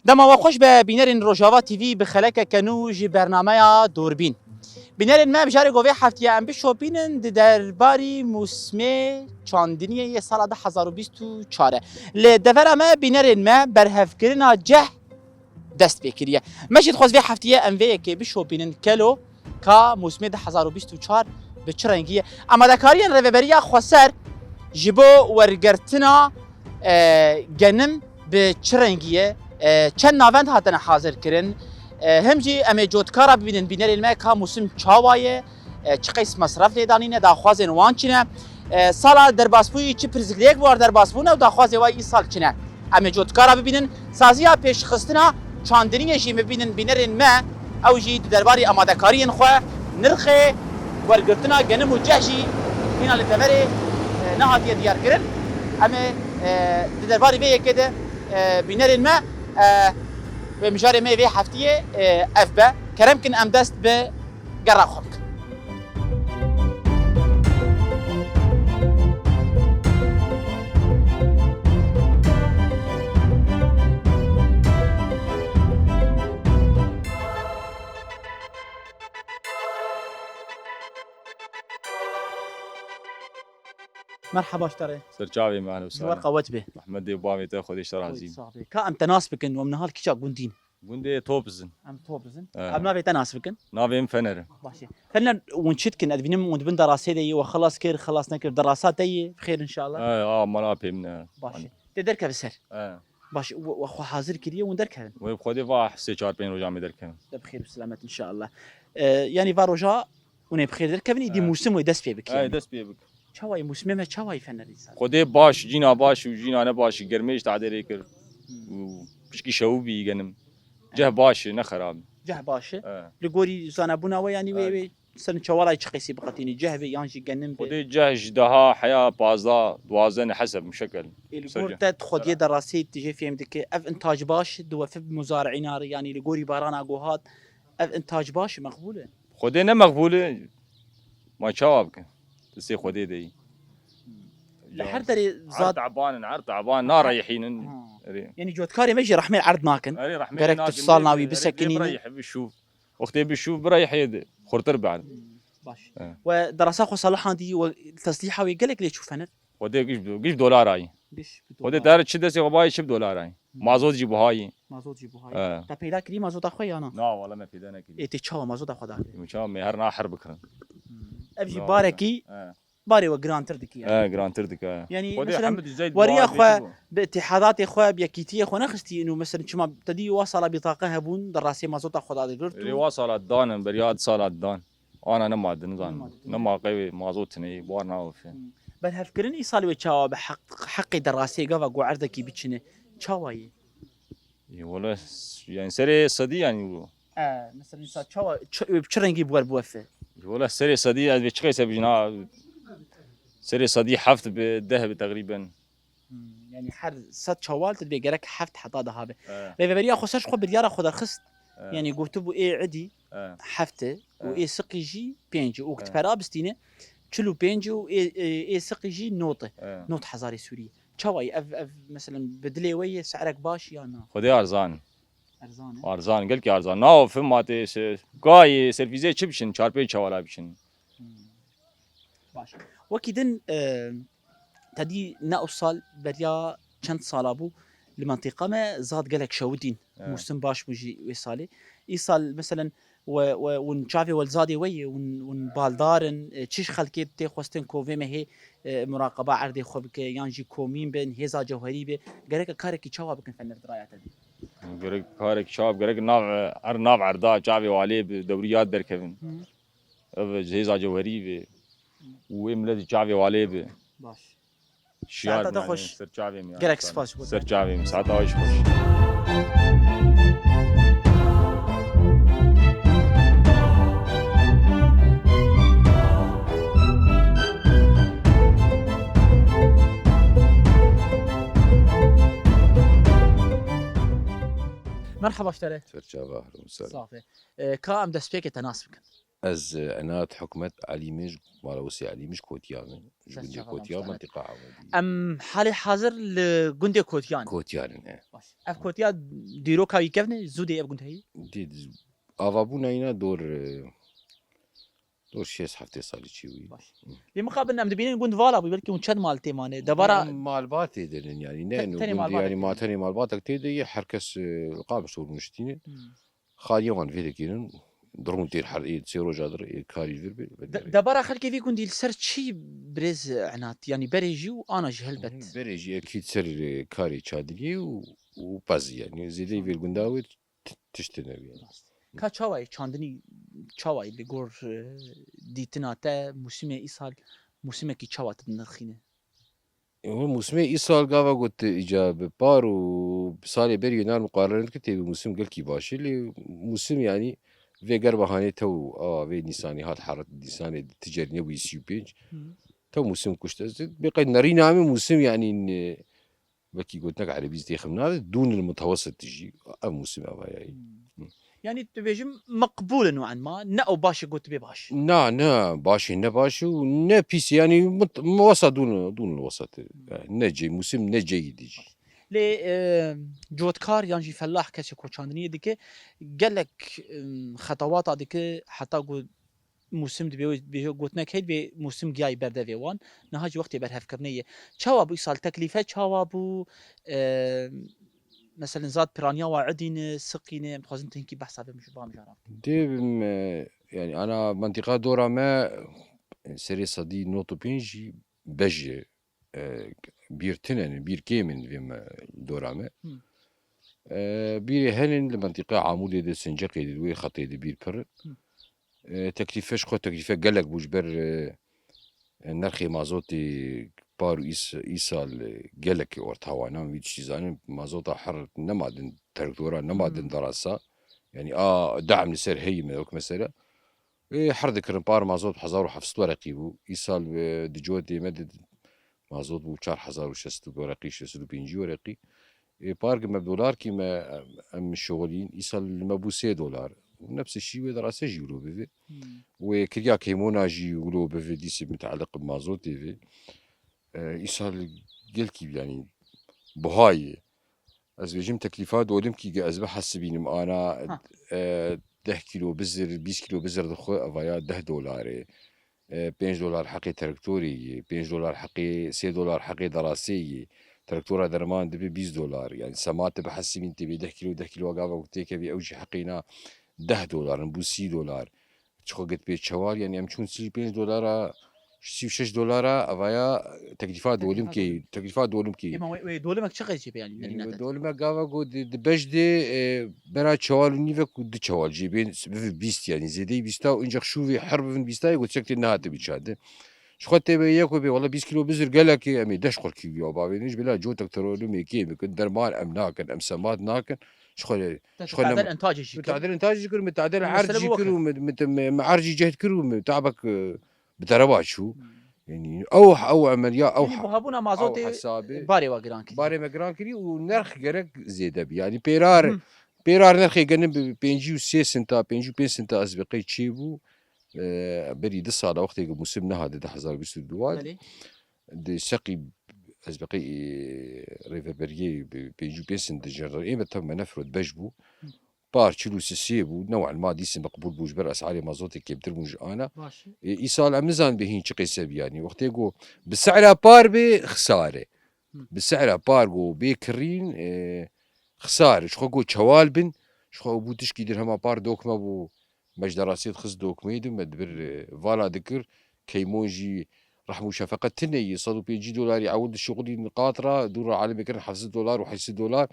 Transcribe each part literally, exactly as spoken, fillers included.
Dema we xweş be bînerên Rojava T V bi xelekeke nû ji bernameya Dûrbîn. Bînerên me, mijarê ku vê heftiyê em bişopînin di derbarî mûsimê çandiniyê yê sala du hezar û bîst û çar e. Li devera me bînerên me berhevkirina ceh dest pê kiriye. Me jî dixwest vê heftiyê em vê yekê bişopînin kelo ka mûsimê du hezar û bîst û çar bi çi rengî ye. Amadekariyên Rêveberiya Xweser ji bo wergirtina, e, genim bi çi rengî ye? E, çend navend hatine hazir kirin? E, him jî em ê cotkara bibînin bînerên me ka mûsim çawa ye? E, çi qeys mesref lê danîne, daxwazên wan çi ne? E, sala derbasbûyî çi pirzikliyek bi war derbas bûne û daxwazê wa îsal çi ne? Em ê cotkara bibînin. Saziya pêşxistina çandiniyê jî bibînin bînerên me, ew jî di derbarê amadekariyên xwe, nirxê wergirtina genim û ceh jî hîna li teverê, e, nehatiye diyarkirin. Em ê, e, di derbarê vê yekê de, e, bînerên me, e, wê mijarê me yê vê heftiyê, e, ev be. Kerem kin em dest bi gera xwe bikin. Merhaba ji te re. Ser çavê me, ehlen û sehlen. Ji we re qewet be. Rehmetê û bavê te, Xwedê ji te razî be. Sax be. Ka em te nas bikin, we min nihal kîça gundîn. Gundê Topizin. Em Topizin. He. Em navê te nas bikin? Navê min Fener e. Baş e. Fener, hûn çi dikin? Ez dibînim hûn di bin derasê de yê, we xilas kir, xilas nekir. Derasa te yê, bi xêr inşallah. He, a, mala pê min e. Baş e. Tê derkeve ser. He. Baş, we, we xwe hazir kiriye hûn derkevin? Wê bi Xwedê va sê çar pênc roja me derkevin. Te bi xêr û selamet inşallah. E, yanî va roja hûn ê bi xêr derkevin, îdî He. mûsim wê dest pê bike He, yanî. dest pê bike. Çawa ye mûsimê me, çawa ye Fenerê sal? Xwedê baş, cîna baş û cîna ne baş, germê ji tadê rê kir. Hmm. Û pişkî şewibî genim. Ceh baş e, ne xerab e. Ceh baş e. He. Li gorî zanebûna we, yanî wê, He. wê ser çawalayê çi qeysî biqetînî? Ceh be yan jî genim be? Xwedê ceh ji deha heya pazdeh, duwazdeh ne heseb muşekel. Ê, li Ser gor ceh. te xwediyê derasê tu jê fêm dike, ev intac baş e, diwefe bi muzari'îna re, yanî li gorî barana ku hat, ev intac baş e, meqbûl e? Xwedê ne meqbûl e, ma çawa bikin? Destê Xwedê de yî. Li her derê Her zad- teban in, her teban, nareyhînin. Ha. Erê. Yanî cotkarê me jî rehmê erd nakin. Erê, rehmê Gerek tu nakin, sal lê navî erê, bisekinîne. bireyh, bişûv. Wextê bişûv, bireyhê de xurtir be erd. Hmm, baş. Evet. We derasa xwe salihan dî, we teslîha wê gelek lê çû Fener? Xwedê giş, giş dolar ayî. Giş bi Xwedê dolar. Te her çi destê xwe bayî çi bi dolar ayî. Hmm. Mazot jî buhayî. Mazot jî buhayî. Evet. Te peyda kirî mazota xwe ya na? Na, wala me peyda nekirî. Ê, tê çawa mazota xwe dakirî? Çawa me her na her bikirin. Hmm. Ev jî Na, barekî Evet. Barê we girantir dikî yani. He, girantir dike, he. Yani, Xwedê mesela, hemid Zeyd weriya buhar xwe bêtî bû. bi îtîhadatê xwe, bi yekîtiyê xwe nexistî, û mesela çima te dî wa sala bîtaqe hebûn, di rastê mazota xwe da digirt û Rê wa sala dan in, beriya di sala dan. Ana nema din zan. Nema din. Nema qey mazot tine, bar naofe. Hmm. Berhevkirin îsal wê çawa bi heq, heqê derasê gava ku erdekî biçine? Çawa yê? Ê, wele s-, yani serê sedî yani bu. E, mesela insan çawa, ç-, çi rengî bi wer biwefe? Wele serê sedî ez vê çiqê se bijîna, serê sedî heft bi, deh bi teqrîben. Hmm, yani her sed çawal tu dibê gerek heft heta daha be. E. Rêveberiya xwe ser ji xwe biryara xwe derxist. E. Yani gotibû ê idî E. heft e û E. ê siqî jî pênc e. Û E. kitpera bistîne çil û pênc e û ê, ê, ê siqî jî not e. E. Not hezarê Sûrî. Çawa ye? Ev, ev, meselen, bi dilê we ye, se'rek baş ya na? Xwedê arzan. Erzan e? Arzan, gelkî arzan. Naofe matê se-, gayê serfîzê çi biçin, çar pênc çawala biçin. Hmm. Baş. Wekî din, e, te dî ne ew sal, beriya çend sala bû, li mentiqa me zad gelek şewitîn. Evet. Mûsim baş bû jî wê salê. Îsal, meselen, we, we, hûn çavê we li zadê we ye, hûn, hûn baldar in, e, çi ji xelkê tê xwestin ku vê mehê, e, muraqeba erdê xwe bike, yan jî komîn bin, hêza cewherî be, gereke karekî çawa bikin Fener di raya te de? Gerek karekî çawa, gerek nav, her nav erda çavê walê bi dewrî yad derkevin. Hı. Ev ji hêza cewherî be. Û ê milet çavê walê be. Baş. Şiyar Saeta te bû, xweş. Ser çavê min, Gerek spas ji bo te. Ser çavê min. Saeta xweş. Merhaba ji te re. Ser çava, Harun, ser. Safe. E, ka em destpêkê te nas bikin. Ez, e, Enat Hikmet Elî min, ji Malawusê Elî min, ji Kotiya min. Ji gundê Kotiya, mentiqa Amedî. Em halê hazir li gundê Kotiyan. Kotiyan in, he. Baş. Ev Kotiya dîroka wî kevn e, zû dê ev gund heyî? Dê, avabûna îna dor, e, dor şêst heftê salî çêbûyî. Baş. Lê mixabin em dibînin gund vala bû, belkî hûn çend mal tê mane. Debara malbat tê de ne, yanî ne, tenê malbat, yanî ma tenê malbatek tê de ye, her kes, e, li Qamişlo rûniştîne. Hmm. Xaliyê wan vê dikînin, dirûn têr her ê sê roja dir ê karî vir bê. Debara xelkê vî gundî li ser çi birêz Enat? Yanî berê jî û ana jî helbet. Berê jî ekî ser, e, karê çandiniyê û, û pezî yanî. Zêdeyî vê gunda wê t-, tiştê nebî yanî. Ka çawa ye çandinî, çawa ye li gor, e, dîtina te, mûsimê îsal, mûsimekî çawa tu dinirxîne? Ew mûsimê îsal gava got îca bi par û salê berî nar muqarene dike tê bi mûsim gelkî baş e. Lê mûsim yanî vê ger bahanê tew a vê Nîsanê hat heret Nîsanê ti cerî nebûyî sî û pênc. Tew mûsim kuşt ez bê qey nerîna min mûsim yanî ne, wekî gotinek erebî zî têxim nade dûn il mutawessit jî ev mûsim ava yayî. Yanî tu bêjim meqbûl in û enma ne ew baş e got bê baş. Na, ne baş e, ne baş e û ne pîs e. Yanî mit-, wesa dûn, dûn wesat e. Hmm. Ne cey, mûsim ne ceyî dî jî. Lê, e, cotkar yan jî fellah kesê ku çandiniyê dike, gelek, e, xetawata dike heta ku mûsim dibê wê, bê gotinek heyt bê mûsim giyayî berdevê wan. Niha jî wextê berhevkirinê ye. Çawa bû îsal teklîfe? Çawa bû, e, Meselen zad piraniya wa idîne, siqîne, em dixwazin tu hinkî behsa vê mij-, va mijara bikin. Dê bim, e, yanî ana mentiqa dora me, e, serê sedî nod û pênc jî bej e, e, bîr tune ne, bîr kêm in vê me dora me. Hmm. E, bîrê henin li mentiqa Amûdê de, Sinceqê de, wê xetê de bîr pir in. Hmm. E, teklîfe ji xwe teklîfe gelek bû ji ber, e, e, nirxê mazotê par û îs-, îsal, e, gelek ortawanan vî tiştî zanin. Mazota her nema din terektora, nema din derasa. Yanî a daim li ser heyî me wek mesela. Ê her dikirin par mazot hezar û heft sed wereqî bû. Îsal, e, di cotê me de mazot bû çar hezar û şeş sed wereqî, şeş sed û pêncî wereqî. Ê, par ki me bi dolar kî me, em, em şixulîn, îsal li me bû sê dolar. Nefsê şî wê de rase jî wilo bivê. Hmm. Wê kiriya keymona jî wilo bivê dîsê mitealiq bi mazotê vê. E, îsal gelkî, yanî, buha ye. Ez bêjim teklîfa dolimkî ge ez bihesibînim ana, ha, e, deh kîlo bizir, bîst kîlo bizir dixwe, eva ya deh dolar e. E, pênc dolar heqê traktorê ye, pênc dolar heqê, sê dolar heqê derasê ye. Traktora derman dibe bîst dolar. Yanî sema te bihesibîn tê bê deh kîlo, deh kîlo gava ku têkevî ew jî heqê na deh dolar in, bû sî dolar. Çixwe get pê çewal, yanî em çûn sî û pênc dolara, sî û şeş dolara, evaya teklîfa dolimkê, teklîfa dolimkê. Ema wê, wê dolimek çi qeyd çê pê, yanî, yanî nîna te? Dolimek gava ku di, di bej de, e, bera çewal û nîvek û du çewal jê bên, bivin bîst, yanî zêdeyî bîsta û incek şûvê her bivin bîsta ye ku çek tê nehate bî çande. Ji xwe tê be yek wê bê, wela bîst kîlo bizir gelek e, em ê deş xurkî wî bavênin, ji bila cotek terorê me kêm bikin, derman em nakin, em semat nakin, ji xwe Te, ji te xwe tadel nema. Entacê jî kir. Tadel entacê jî kir, me tadel erc jî kir û me, me, me, me erc jî cehd kir û me tabek, e, bi dereba çû. Hmm. Yanî ew, ew emeliya, ew Yanî he-, buhabûna ew mazotê hesabê barê we giran kirî. Barê me giran kirî û nerx gerek zêde bî. Yanî pêrar, Hmm. pêrar nerxê genim bi pêncî û sê sinta, pêncî û pênc sinta ez bi qey çêbû. E, berî du sala wextê ku mûsim nehate du hezar bîst û du hat. Belê. Di seqî ez bi qey, e, rêveberiyê bi pêncî û pênc sin dijin re. Ê me tev me nefrot bej bû. Hı. Par çil û sisê bû. New'an ma dîsê meqbûl bû ji ber esarê mazotê kêmtir bûn ji ana. Baş e. E, îsal em nizan bê hîn çi qêse bî yanî. Wextê ku bi se'ra par bê xisare. Hı. Bi se'ra par ku bê kirîn, e, xisare. Ji xwe ku çewal bin, ji xwe bû tişkî dir hema par dokme bû. Me ji derasê dixist dokmeyê de me dibir, e, vala dikir. Keymon jî rehm û şefeqet tune ye. Sed û pêncî dolarî ewil dişixulîn qat re, dû re alimê kirin heft sed dolar û heşt sed dolar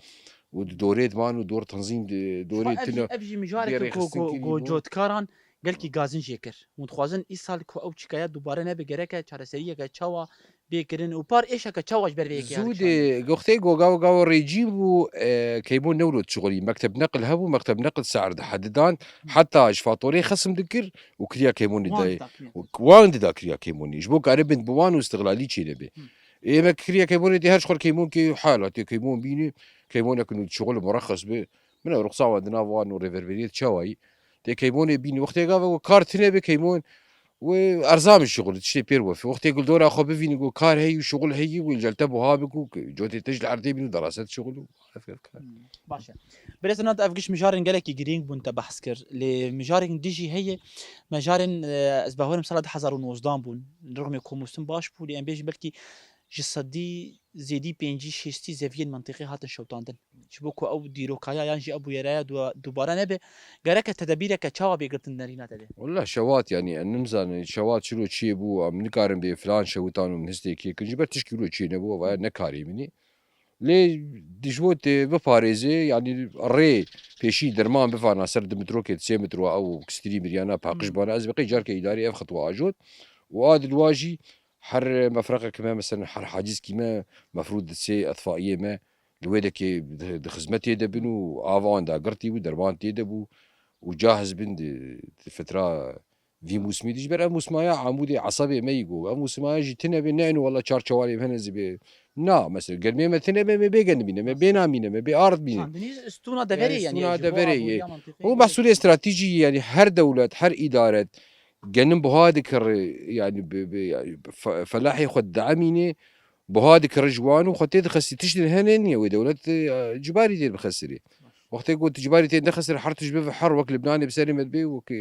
û di dorê diman û dor tenzîm di dorê tune. Ev jî, ev jî mijarek e ku, ku, ku cotkaran gelkî gazin jê kir. Hûn dixwazin îsal ku ew çîkaya dubare nebe gereke çareseriyeke çawa bê kirin û par êşeke çawa ji ber vê yekê Zû hatiye de goxtê go gava gava rêcî bû, e, keymon newro dişixulî. Mekteb neqil hebû, mekteb neqil se'er dihedidan. Hı. Heta ji fatorê xesim dikir û kiriya keymonê Wan de, dida kiriya. Û wan dida kiriya keymonê. Ji bo karibin bi wan û istiqlalî çênebê. Hı. Ê me kiriya keymonê dê her ji xwe keymonkê hal hatiye keymon bînî. Keymonek nû dişixul murexes bi. Min ew ruxsa wan di nav wan û rêverberiyê çawayî. Tê keymonê bînî. Wextê gava ku kar tune be keymon, wê erzan bi şixul, tiştê pêr wefî. Wextê ku li dora xwe bivînî ku kar heyî û şixul heyî, wê li te buha bik û ke-, cotê te ji li erdê bîn û deraset şixul û ev, ev kar. Hmm, baş e. Birêz Renan, ev giş mijarên gelekî girîng bûn te behs kir. Lê mijarên dî jî heye. Mijarên, e, ez bawerim sala du hezar û nozdan bûn. Li rixmê komûstin baş bû, lê em bêjin belkî ji sedî zêdî pêncî şêstî zeviyên mentiqê hatin şewitandin. Ji bo ku ew dîrokaya yan jî ew bûyeraya du-, dubare nebe, gereke tedebîreke çawa bê girtin nerîna te de? Wela şewat, yanî, em nimzane, şewat çilo çiyê bû, em nikarin bê filan şewitan û min histê kê kin. Ji ber tişkî wilo çiyê nebû, vaya ne karê min e. Lê ji bo tê biparêzê, yanî rê pêşî derman bivana ser du metrokê, sê metro ew kistirî miryana paqij Hmm. bana, ez bi qey carke îdarê ev xetwa ajot û a dilwa jî her mefreqek me, mesela her hacîzkî me, mefrûd di sê etfaiyê me, li wê dekê di, di xizmetê de bin û ava wan dagirtî bû, derman tê de bû û cahiz bin di, di fitra vî mûsimî de. Ji ber ev mûsimaya Amûdê esebê me yî got. Ev mûsimaya jî tune bê, ne eno wela çar çewanê hene zî bê. Na, mesela germê me tune be, me bê genimîne, me bê namîne, me bê ard bîne. Çandinî stûna deverê, yanî, stûna ji bo deverê aboriya yê. Mantîqê O mehsulê stratejî, yanî her dewlet, her îdaret genim buha dikir, yanî bi, bi, yanî fe-, felahê xwe diemîne, buha dikir ji wan û xwe tê dixestî. Tiştên hene niye wê dewlet, e, cibarî tê bixesirê. Wextê ku tu cibarî tê nexesir, her tişt bibe her wek Libnanê bi serê me dibê, wekê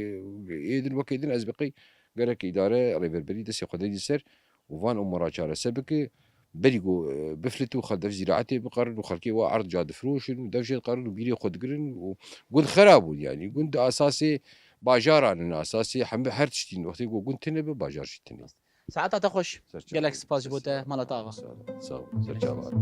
ê din, wekê din, ez bi qey gerek îdare rêverberî destê xwe deyî ser û van umura çarese bike. Berî ku, e, biflit û xel dev zîraetê biqerin û xelkê wa erd ca difroşin û dev jê diqerin û bîrê xwe digirin û gund xera bûn, yanî gund asasê bajaran in, asasê hemî her tiştîn. Wextê ku gund tune be, bajar jî tune. Saeta te xweş. Ser çavan. Gelek spas ji bo te, mala te ava. Sağ ol. Sağ ol. Ser çavan.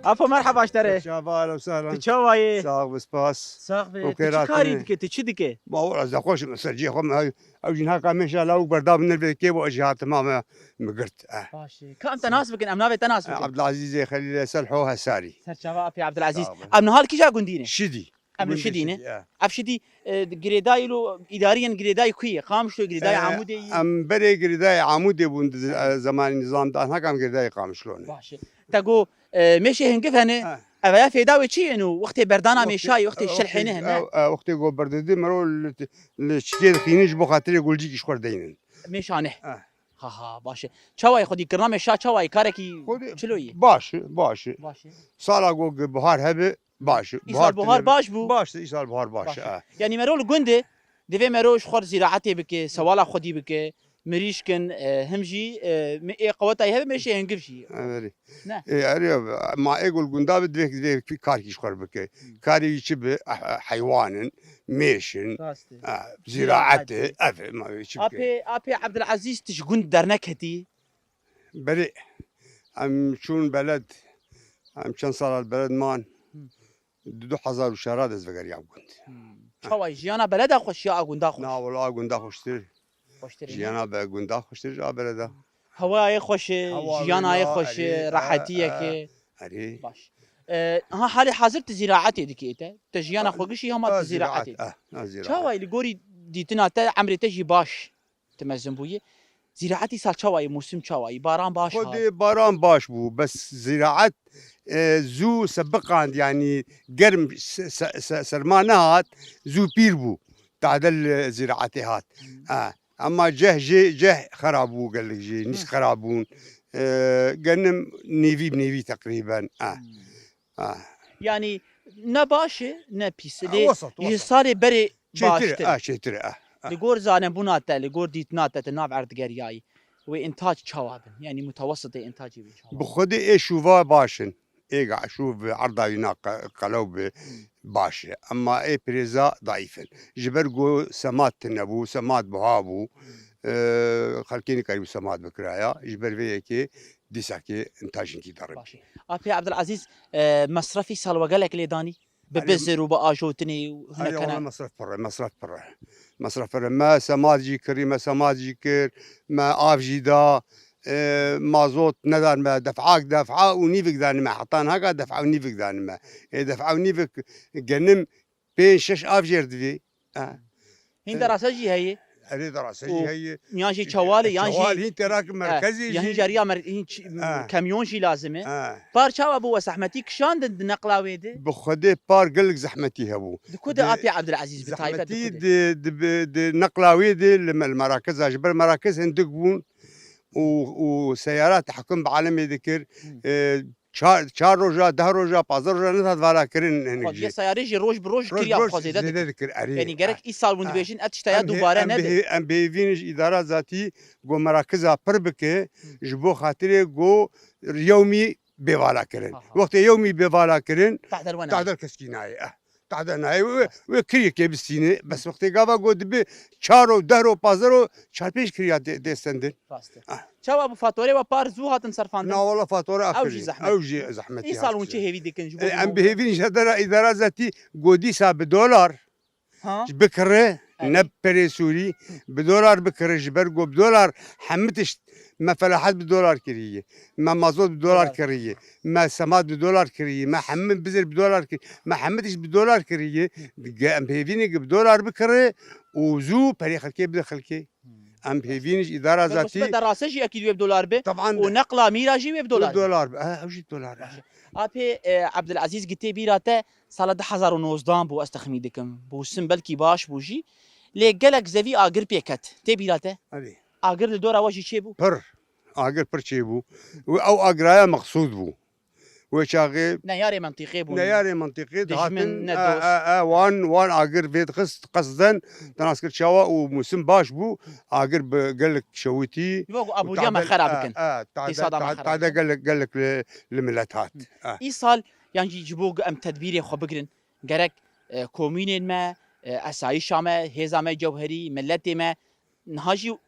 Apo, merhaba ji te re. Çava, ahlen sahlen. Tu çawa yî? Sax be, spas. Sax be. Tu çi karî dike, tu çi dike? Ma wela ez de xweş im, ser cihê xwe me. Ew jî haka mêşa lawik berda min nirvê kê bo, ez jî hatim me, min girt. Eh. Baş e. Ka em te nas bikin, em navê te nas bikin. Abdulazîzê Xelîlê Selho Hesarî. Serçava Apê Abdulazîz. Sağ ol. Em niha li kîja gundî ne? Şidî. Em li Gundî Şidî ne? Şidî, eh. Ev Şidî, e, girêdayî lo, îdariyên girêdayî ku ye? Qamişlo girêdayî Eh, Amûdê ye? Em berê girêdayî Amûdê bûn di, eh, zemanî nizam de, anhaka em girêdayî Qamişlo ne. Baş e. Te got, e, mêşê hingiv hene. Eh. Ev ya fêda wê çi ye ino? Wextê berdana Wextê, mêşayê, wextê eh, şilhêne wextê, hene. eh, eh, wextê got berdidê mero li, li çikê dixînin ji bo xatirê gulcîk ji xwe deynin. Mêşane. Eh. Ha ha, baş e. Çawa ye xwedî kirina mêşa çawa ye? Karekî Xwedî çilo ye? Baş e, baş e. Baş e. Sala got bihar hebe, baş e. Îsal Bihar bihar tune be. Baş bû? Baş e, îsal bihar baş Baş e. e. Ha. Yanî mero li gundê divê mero ji xwe zîraetê bike, sewala xwedî bike. Mirîşkin, e, him jî, e, me-, ê qewetayî hebe, mêşê hingiv jî. Everî. Ne. Ê, erê, ma ê gul gunda bi divê, divê karkî ji xwe bike. Hmm. Karê wî çi bi? Eh, eh, heywan in, mêş in, Rast e. eh, zîraet e, Zîraet e. ev e, ma wê çi bike? Apê, apê Abdulaziz, tu ji gund derneketî? Berê, em çûn beled, em çend sala li beled man. Hmm. Di du hezar û şeş re dest vegeriya gund. Hmm. Çawa jiyana beleda xweş ya a gunda xweş? Na, wala a gunda xweştir. Xweştir e, ne? Jiyana be gunda xweştir ji a beleda. Hewayê xweş e, Hewa jiyana wê yê na, xweş e, erê, rehetiyek e, e. Erê. Baş. E, ha halê hazir tu zîraetê dikê te. Te jiyana xwe gişî hema tu zîraetê. Ah, ah, zîraet. Çawa ye li gorî dîtina te, emrê te jî baş? Tu mezin bûyî. Zîraetî sal çawa yî, mûsim çawa yî? Baran baş hat. Xwedê baran baş bû, bes zîraet, e, zû sebiqand, yanî germ se-, se-, se-, serma nehat, zû pîr bû. Tadel, e, zîraetê hat. Hmm. Ha. Ema ceh jê, ceh xerab bû gelek jê, nîsk Hı. xerab bûn. E, genim nêvî bi nêvî teqrîben. Ha. Hmm. Ah. Yanî ne baş e, ne pîs e. Ah, Lê wesat, ji wesat. salê berê Çêtir e, baştir e. ah, çêtir e, ah, ah. Li gor zanebûna te, li gor dîtina te, tu nav erdgeriyayî. Wê întac çawa bin? Yanî mutewesitê întacê wê çawa Bi bin? xwedê ê şûva baş in. Ê ga şûv bi erda wî na qe-, qelew bi Hmm. baş e. Ema ê pirêza daîf in. Ji ber ku semat tune bû, semat buha bû. Hmm. E, xelkê nikarîbû semat bikiraya. Ji ber vê yekê dîsakê întac hinkî derib. Baş e. Apê Abdulaziz, e, mesrefî salwe gelek lê danî? Bi Erê, bizir û bi ajotinê û erê, hinekene. wala mesref pir e, mesref pir e. Mesref pir e. Me semat jî kirî, me semat jî kir, me av jî da, e, mazot nedan me, def'ak, def'a û nîvik dan me. Heta niha ka def'a û nîvik dan me. Ê def'a û nîvik genim pênc şeş av jêr divê. E. Hîn derase jî heye. Erê derase jî heye. Yan jî çewalê, yan jî çewal, hîn têra ki merkezî jî. Yan hîn jariya mer-, hîn ç-, kemyon jî lazim e. Par çawa bû we zehmetî kişandin di neqla wê de? Bi Xwedê par gelek zehmetî hebû. Di ku de Apê Ebdilezîz bi taybet di ku de? Zehmetî di, di, bi, di neqla wê de li me-, li Merakiz a, ji ber Merakiz hindik bûn û, û seyara tehkum bi alemê dikir. E, çar, çar roja, deh roja, pazdeh roja nehat vala kirin hinek jî. Xwediyê seyarê jî roj bi roj kiriya xwe zêde dikir. Zêde dikir, erê. Yanî gerek îsal hûn dibêjin ev tişta ya dubare nebe. Em bi hê-, em bi hêvî ne ji îdara zatî go merakiza pir bike, ji bo xatirê go yewmî bê vala kirin. Wextê yewmî bê vala kirin, tahdel keskî nayê. Eh. Tahde nayê, wê, wê kiriyekê bistîne. Bes wextê gava got dibe çar û deh û pazdeh û çar pênc kiriya dê, dê sendin. Rast e. Ah. Çawa bû, fatorê we par zû hatin serfandin? Na, wala fatore axirî. Ew jî zehmet. Ew jî zehmet. Îsal hûn çi hêvî dikin ji bo? Em bi hêvî jî dera îdara zatî got dîsa bi dolar bikire, ne perê Sûrî, bi dolar bikire, ji ber got bi dolar hemî tişt me felahet bi dolar kiriye. Me mazot bi dolar kiriye. Me semat bi dolar kiriye. Me hemî bizir bi dolar kiriye. Me hemî tişt bi dolar kiriye. Ge-, em hêvî ne ki bi dolar bikire û zû perê xelkê bide xelkê. Em hêvî ne ji îdara zatî. Musibet de rase jî ekî wê bi dolar be. Taban. Û neqla mîra jî wê bi dolar be. Dolar be. Ha, ew jî dolar. Baş e. Apê, e, Ebdilezîz, gi tê bîra te sala du hezar û nozdeh bû, ez texmîn dikim. Bû sim belkî baş bû jî. Lê gelek zevî agir pê ket. Tê bîra te? Erê. Agir li dora we jî çêbû? Pir. Agir pir çêbû. Û ew agiraya mexsûd bû. Wê çaxê neyarê mentîqê bûn. Neyarê mentîqê dihatin, dijmin, ne dost. E, e, e, wan, wan agir vê dixist qesden, te nas kir çawa û mûsim baş bû, agir bi gelek şewitî. Wek aboriya me xera bikin. E, e, tade, tade gelek, gelek li, li milet hat. E. Îsal, yan jî ji bo em tedbîrê xwe bigirin, gerek, e, komînên me, e, esayîşa me, hêza me cewherî, miletê me, niha jî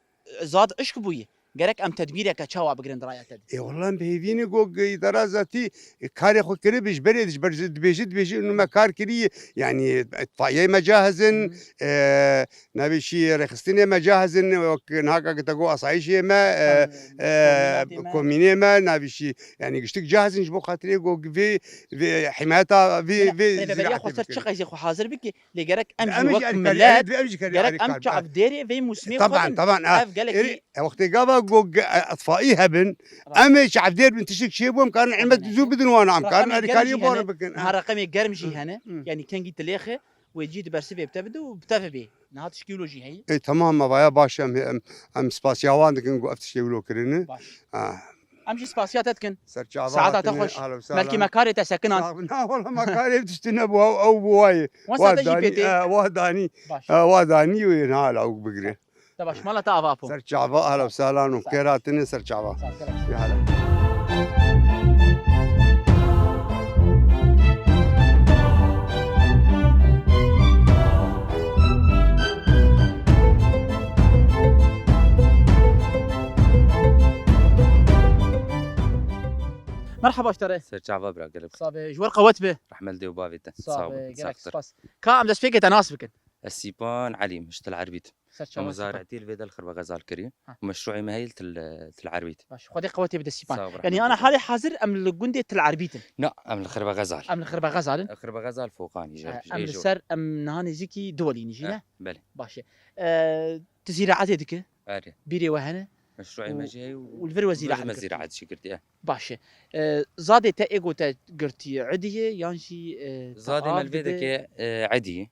zad hişk bûye. Gerek em tedbîreke çawa bigirin di raya te de? Ê, wela em bi hêvî ne go îdara zatî, e, karê xwe kiribe ji berê, ji ber dibêje, dibêje, û me kar kiriye. Yanî, itfaiyeyê me cahiz in, e, navê şî rêxistinê me cahiz in, wek niha ka te got asayîşê me, e, e, komînê me, navê şî, yanî giştik cahiz in ji bo xatirê go vê, vê himayeta vê, vê rêveberiya xweser çi qeysê xwe hazir bike, lê gerek em jî wek milet, gerek em çavdêrê vê mûsimê xwe bin. Taban, taban. Ev gelekî. E, wextê gava go ge-, e, itfaî hebin, em ê çavdêr bin, tiştek çêbû, em karin hizmet zû bidin wana, em karin alîkariyê bor bikin. Niha reqemê germ jî hene. Yanî kengî tilêxe, wê cî di bersivê bi te bide û bi te ve bê. Niha tişkî wilo jî heye. Ê, temam, me vaya baş e, em, em, em spasiya wan dikin ku ev tiştê wilo kirine. Baş. Ha. Em jî spasiya te dikin. Ser çava hatine, ahla we sahla. Belkî me karê te sekinan. Na, wala me karê tiştê nebû, ew, ew bû wayê. Wan saete jî pê tê. E, wa danî. Baş. E, wa danî wê niha lawik bigire. Te baş, mala te ava bû. Ser çava, ahla we sahlan û xêr hatine ser çava. Sağ ol. Ya hele. Merhaba ji te re. Ser çava bira gelek. Sabe, ji we re qewet be. Rehmet dê û bavê te. Sabe, gelek spas. Ka em destpêkê te nas bikin. Ez Sîpan Elî, min ji Til Erbît. Ser çava. Em zarîtî li vê de li Xirbe Xezal kirî. Ha. Meşrûê me heye li Til, Til Erbît. Baş, Xwedê qewetê bide Sîpan. Sağ ol, yanî ana halê hazir em li gundê Til Erbît in. Na, em li Xirbe Xezal. Em li Xirbe Xezal in. Xirbe Xezal Foqanî jî. Ha, em li ser, em niha nêzîkî Diwelî ne jî, ne? Belê. Baş e. E, tu zîraetê dike? Erê. Bîrê we hene? Meşrûê me jî heye û li vir we zîraet girtî. Zîraet jî girtî, e. Baş e. E, zadê te ê go te girtî edî ye yan jî, e, te av dide? Zadê me li vê dekê, e, edî.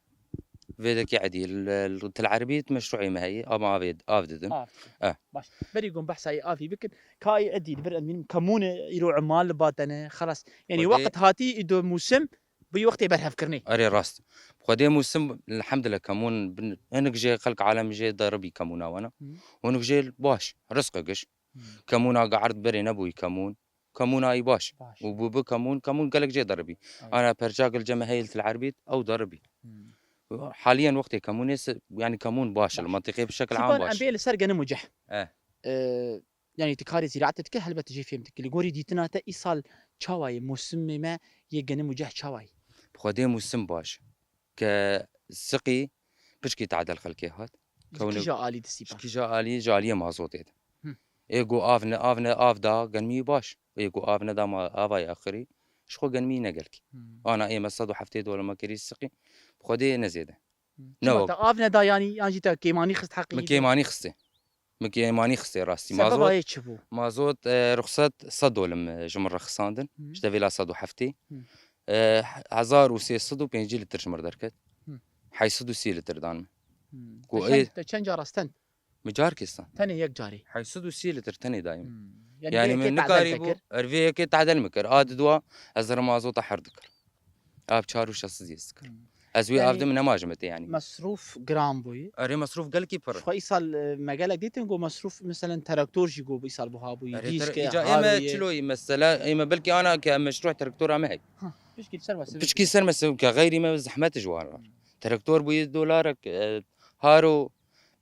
Vê dekê edî, li, li Til Erbît meşrûê me heye, ama avê, av didin. Av didin. Eh. Baş. Berî gon behsa yê avî bikin. Ka yê edî, li vir em bînin, kemûn e, îro emal li ba te ne, xelas. Yanî weqt hatî, îdo mûsim, bi wextê berhevkirinê. Erê rast. Xwedê mûsim, elhamdulillah, kemûn bin, hinek jê xelk alem jê deribî kemûna wana. Hı. Hinek jê baş, rizqe giş. Hı. Kemûna gard berê nebûyî kemûn. Kemûna î baş. Baş. Û bû bi kemûn, kemûn gelek jê deribî. Ay. Ana perçak li cem heyl til erbît, ew deribî. Hmm. Haliyen wextê kemûnê se, yanî kemûn baş e, li mentiqê bi şekil am baş. Em bê li ser genim û ceh. Eh. Ee, yanî tu karê zîraetê dike, helbet jê fêm dike. Li gorî dîtina te îsal çawa ye, mûsimê me yê genim û ceh çawa ye? Bi Xwedê mûsim baş. Ke siqî pişkî tadel xelkê hat. Ji kîja alî distî pa? Ji kîja alî, ji aliyê mazotê de. Hı. Ê go av ne, av ne, av da genmî baş. Ê go av neda ma avayê axirî, ji xwe genmî ne gelkî. Hı. Ana ê me sed û heftê dolar me kirî siqî, bi Xwedê ne zêde. Ne wek. Te av neda yanî, yan jî te kêmanî xist heqî? Min kêmanî xistê. Min kêmanî xistê rastî. Sebeba yê çi bû? Mazot, e, ruxsat sed dolim, e, ji min re xisandin. Hı. Ji devêla sed û heftê. Hı. E, hezar û sê sed û pêncî litr ji min re derket. Hı. Heyt sed û sî litr dan min. Hı. Ku te çend, ê te çend cara stend? Min carkê stend. Tenê yek carî. Heyt sed û sî litr tenê dayim. Hmm. Yanî, yanî vê min yekê nikarî bû, tehdel dikir? Er vê yekê tehdel min kir. A didwa ez re mazota her dikir. Av çar û şeş sed yê dikir. Hmm. Ez wê, yanî, av de min nema ji min tê yanî. Mesrûf giran bûyî. Erê, mesrûf gelkî pir. Xwe îsal, e, me gelek dîtin ku mesrûf, meselen, traktor jî ku îsal buha bûyî. Erê, dîsk, îca ê me çiloyî mesela, ê me belkî ana ke em meşrûh traktora me hey. Ha, pişkî ser mesele. Pişkî ser mesele ke xeyrî me zehmet ji wan re. Hmm. Traktor bûyî dolarek, e, haro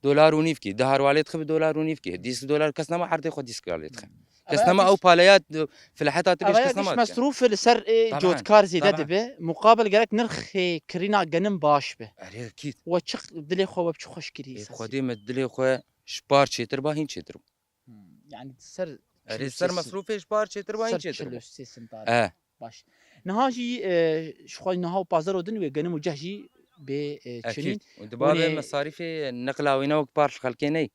dolar û nîvkî, di harwalê dixibi dolar û nîvkî, dîsk dolar, kes nema erdê xwe dîsk lê dixe. Kes nema ew paleya, e, fileheta tibê kes nema. Mesrûf li ser, e, cotkar zêde dibe, muqabil gerek nirxê kirîna genim baş be. Erê, ekîd. We çi dilê xwe we bi çi xweş kirî? Ê, Xwedê me dilê xwe ji par çêtir ba hîn çêtir bû. Hmm, yanî ser... Erê, ser mesrûfê ji par çêtir ba hîn çêtir bû. Çil û sê sintar. E. Baş. Niha jî, e, ji xwe niha û pazar û din wê genim û ceh jî bê, e, çinîn. Ekîd. Û diba vê mesarîfê neqla wî ne wek par ji xelkê ney.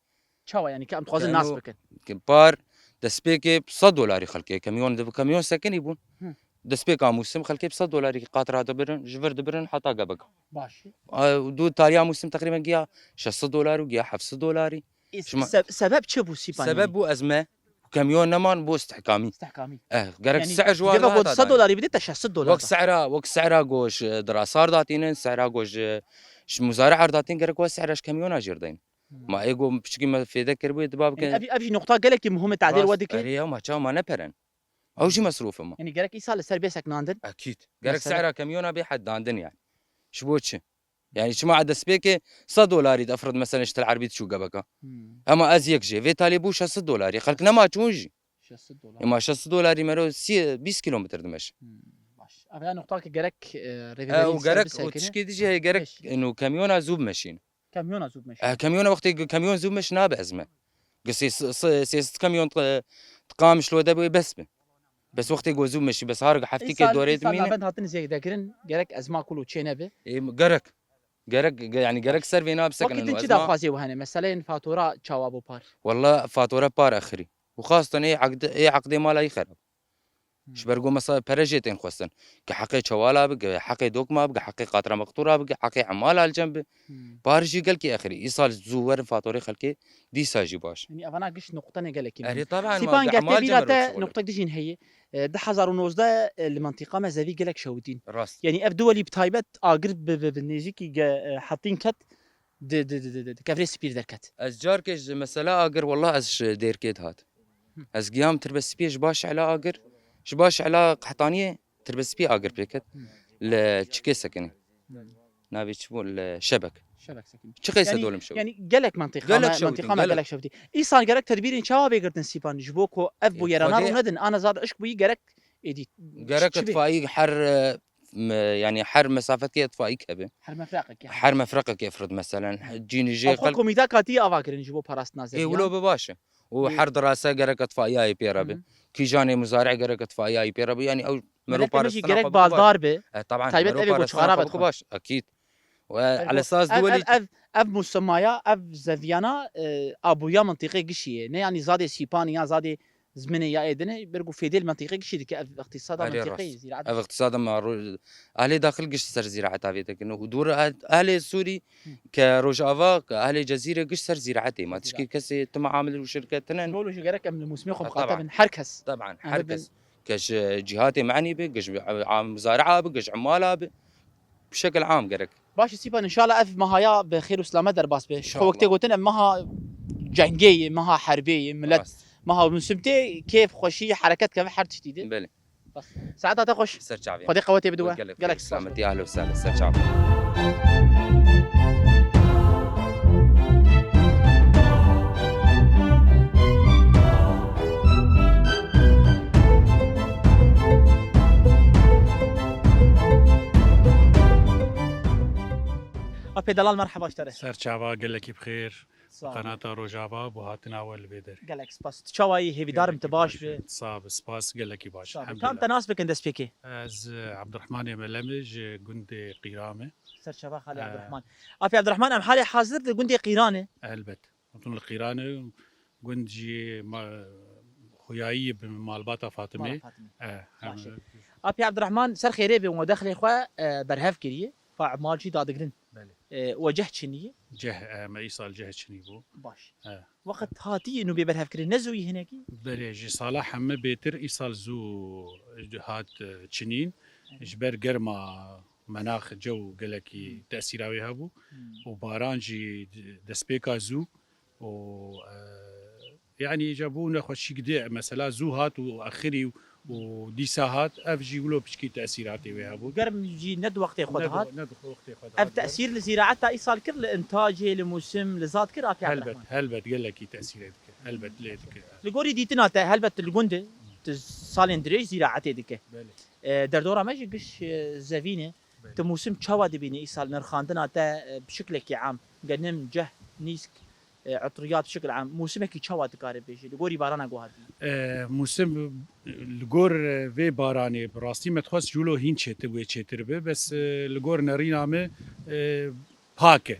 Çawa, yanî ke em dixwazin nas bikin? Ke par destpêkê bi sed dolarî xelkê kemiyon, di kemiyon sekinî bûn. Hı. Destpêka mûsim xelkê bi sed dolarî qatra dibirin, ji vir dibirin heta gebek. Baş. A, û dû tariya mûsim teqrîben giya şeş sed dolar û giya heft sed dolarî. Ê, şima se-, sebeb çi bû Sîpan? Sebeb bû ezme, kemiyon neman, bû istihkamî. Istihkamî. Eh, gerek... Yanî, si'ir ji wan re hata dayîn. Sed dolarî bide te şeş sed dolar. Wek si'ra, wek si'ra go ji dirasar datînin, si'ra go ji, ji muzari'ar datîn, gerek we si'ra ji kemiyona jêr dayîn. Hmm. Ma ê go piçikî me fêde kiribû, ê diba bikin. Yanî, ev, ev jî noqta gelekî muhim e, tadêl we dike. Erê, ya ma çawa ma neperen. Ew jî mesrûf e ma. Yanî, gerek îsal li ser bê seknandin. Ekîd. Gerek si'ra kemiyona bê heddandin yanî. Ji bo çi? Yani, şima a destpêkê sed dolarî de efrod, mesela, ji Tel Erbî diçû gebeka. Hmm. Ema ez yek jê. Vê talê bû şeş sed dolarî. Xelk nema çûn jî. Şeş sed dolar. Ema şeş sed dolarî mero sî, bîst kilometre dimeşin. Hmm, baş. Ev ya noqta ki gerek, e, rêveberî ser bisekine. E, û gerek, û tişkê dijî heye gerek, ino kamyona zû bimeşîn. Kamyona zû bimeşîn. E, kamyona wextê kamyon zû bimeşîn nabe ezme. Gi sê, sê, sê sed kamyon, e, diqam şlo de bê bes bi. Bes wextê ku zû meşî, bes har heftîkê dorê dimîne. Îsal navend hatin zêde kirin, gerek ezma kul û çê nebe. Ê, gerek. Gerek, ge-, yani gerek ser vê nabe sekinin. Wekî din çi daxwazê we hene? Meseleyên fatura çawa bû par? Walla fatura par axirî. Û xastan ê aqd-, ê aqdê mala yî xerab. Hmm. Ji ber ku mesela pere jê tên xwestin. Ki heqê çewala bi, ki heqê dokma bi, ki heqê qatra mextura bi, ki heqê emala li cem bi. Hmm. Par jî gelkî axirî. Îsal zû werin faturê xelkê dîsa jî baş. Yanî evana giş nuqtenê gelekî muhim. Erê, taban, Sîpan, ma ger tê bîra te nuqtek dijîn heye. E, du hezar û nozdeh, e, li mentiqa me zevî gelek şewitîn. Rast. Yanî ev duwelî bi taybet agir bi, bi, bi nêzîkî ge, e, hetîn ket, di, di, di, di, di, di kevrê spîr derket. Ez carkê ji mesela agir, wallah ez ji Dêrkê dihat. Hı. Ez giyam tirbe spî ji baş ela agir, ji baş ela Qehtaniyê tirbe spî agir pê ket. Hı. Li çikê sekinî. Hı. Navê çi bû? Li Şebek. Şebek sekinî. Çi qeyse dolim şewitî? Yani gelek mentiqa me, mentiqa me gelek şewitî. Îsan gerek tedbîrên çawa bê girtin Sîpan? Ji bo ku ev bûyerana rû nedin, ana zad işk bûyî gerek êdî. Gerek itfaî her, e, me-, yani her mesafetke itfaî keve. Her mefreqeke. Her mefreqeke efrod meselen. Cînî jê xwe komîta katî ava kirin ji bo parastina zeviyan. Ê, wilo bi baş e. Û her dirase gerek itfaiyayê pê re be. Hı hı. Kîjanê muzare gerek itfaiyayê pê re be. Yani ew mero parastina gerek baldar be. E, taban, taybet mero ev parastina xwe bike baş. Ekîd. Û, e, elesas duwelî ev, ev, ev musimaya, ev zeviyana, e, abûya mintîqê gişî ye. Ne yani zadê Sîpanî ya zadê zimênê ya ê dinê, ber ku fêdê li mintîqê gişî dike, ev îqtîsada mintîqê, zîraet. Ev îqtîsada me ro-, ehlê daxil giş ser zîraeta vê dikin. Û dûr eh-, ehlê Sûrî ke Rojava, ke ehlê Cezîrê giş ser zîraetê. Ma tişkî kesê tu meamil û şirket tinen. Rol jî gerek em li mûsimê xwe mixatab bin. Her kes. Taban, her kes. Ke ji cîhatê menî bi, ke ji, a, muzari'a bi, ke ji imala bi. Bi şekil am gerek. Baş e Sîpan, înşallah ev mehaya bi xêr û silamet derbas be. Ji xwe wek tê gotin ev meha cengê ye, meha herbê ye, milet meha mûsim tê, kêf, xweşî, hereket keve her tiştî de. Belê. Bas. Saeta te xweş. Ser çavê. Xwedê qewetê bide we. Gelek silametî, ahlo sahlo, ser çavê. Apê delal, merheba ji te re. Ser çava, gelekî bi xêr. Sağ ol. Qenata Rojava bo hatina we li vê derê. Gelek spas. Tu çawa yî? Hêvîdarim tu baş be. Sağ be, spas, gelekî baş. Sağ be. Elhamdülillah. Tam te nas bikin destpêkê. Ez, e, Abdurrahmanê Melem, ji gundê Qîran me. Serçava xalê, e, Abdurrahman. Apê Abdurrahman, em halê hazir di gundê Qîran e. Elbet. Em li Qîran e, gund jî ma-, xuyayî bi malbata Fatimê. Mala Fatimê. E, baş e. Apê Abdurrahman, ser xêrê be, we dexlê xwe, e, berhev kiriye. Fa mal jî dadigrin. Belê. E, we ceh çinî ye? Ceh, e, me îsal ceh çinî bû. Baş. E. Weqt hatî nû bê berhev kirin, ne zû yî hinekî? Belê, ji sala heme bêtir îsal zû hat, e, çinîn. Hı hı. Ji ber germa menax cew gelekî, hı, tesîra wê hebû. Hı. Û baran jî destpêka zû û, e, yanî îca bû nexweşîk dê, mesela zû hat û axirî û dîsa hat, ev jî wilo piçkî tesîratê wê hebû. Germ jî ne di wextê xwe dihat. Ne di wextê xwe dihat. Ev tesîr li zîraeta îsal kir, li intacê, li mûsim, li zat kir, Apê Abdurrahman? Helbet, helbet, gelekî tesîrê dike. Helbet lê dike. Li gorî dîtina te, helbet tu li gund e, tu salên dirêj zîraetê dike. Belê. E, derdora me jî giş, e, zevîn e. Belê. Tu mûsim çawa dibînî îsal nirxandina te, e, bi şiklekî am? Genim, ceh, nîsk, e, etriyat, şikl am. Mûsimekî çawa dikare bêjî? Li gorî barana ku hatî? E, mûsim, e, li gor, e, vê baranê bi rastî me dixwest ji wilo hîn çêtir wê çêtir be. Bes, e, li gor nerîna me, e, pak e.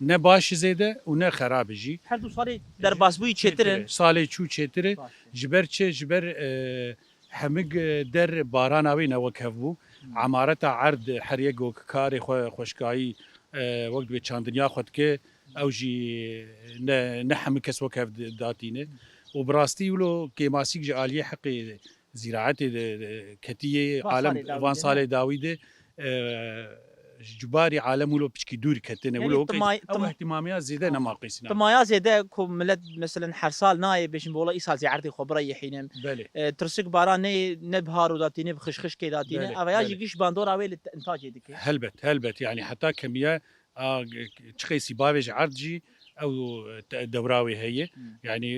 Ne baş e zêde û ne xerab e jî. Her du salê derbasbûyî çêtir in. Salê çû çêtir e. Baş e. Ji ber çi? Ji ber, e, hemik, e, der barana wê ne wek hev bû. Hmm. Emareta erd her yek wek karê xwe xweşkayî, e, wek divê çandiniya xwe dike, ew jî ne, ne hemik kes wek hev di-, datîne. Hmm. Û bi rastî wilo kêmasîk ji aliyê heqê zîraetê de, de ketiyê alem van salê dawî de, e, ji barî alem wilo piçkî dûr ketine. Yanî wilo tima-, ew tim-, ihtimamiya zêde nema qîsîna. Timaya zêde ku milet, meselen, her sal nayê bêjin, bi wela îsal zî erdê xwe bira yê hînim. Belê. E, tirsik baran neyê, ne bi haro datîne, bi xişxişkê datîne. Belê, eva ya jî belê. Giş bandora wê li te-, intacê dike. Helbet, helbet. Yanî heta kemiya a, g-, g-, çi qeysî bavêj erd jî ew te-, dewra wê heye. Hmm. Yanî